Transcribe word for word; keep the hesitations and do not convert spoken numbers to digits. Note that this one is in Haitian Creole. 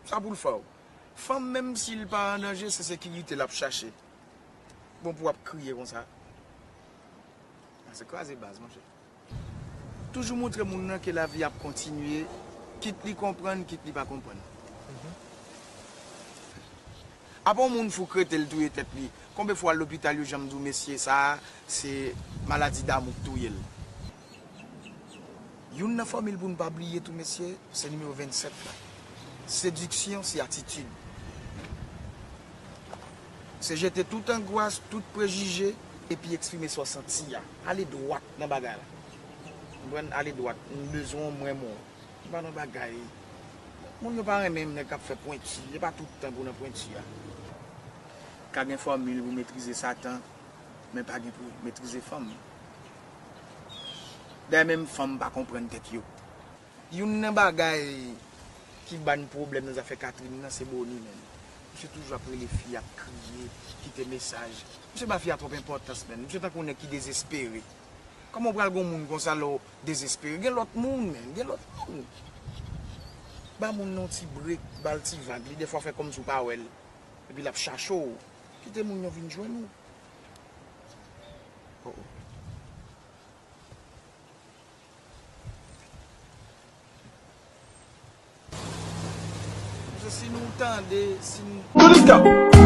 Sa pou l fè w? Fanm, menm si l pa an danje, se sekirite l ap chache. Bon, pou w ap kriye konsa. A, se kraze baz, monchè. Toujou montre moun nan ke lavi ap kontinye, kit li konprann, kit li pa konprann. Apa yon moun fou k rete l touye tèt li? Konbyen fwa l lopital yo janm di w, mesye, sa a, se maladi damou k touye l? Youn nan fòmil pou n pa bliye tou, mesye, se nimewo vennsèt la. Sediksyon, se atitid. Se jete tout angwas, tout prejije, epi eksprime sa w santi a. Ale dwat nan bagay la. Konprann? Ale dwat. M bezwen w, m renmen w. M pa nan bagay. Moun yo pa renmen nèg k ap fè pwenti. E pa tout tan pou nan pwenti a. Ka gen fòmil pou metrize Satan, men pa gen pou metrize fanm. Dayè, menm fanm pa konprann tèt yo. Youn nan bagay ki ban n pwoblèm nan zafè Catherine nan, se Boni, menn. Misye toujou ap rele fi, ap kriye, kite mesaj. Misye ba fi a twòp enpòtans, menn. Misye tankou nèg ki dezespere. Kòman w pral gon moun konsa lè w dezespere? Gen lòt moun, menn. Gen lòt moun. Ba moun nan yon ti brek, ba l ti vag. Li dèfwa fè kòmsi w pa wè l. Epi l ap chache w. Kite moun yo vin jwenn ou. Oh, oh. Se si nou tande, si n... Toniska!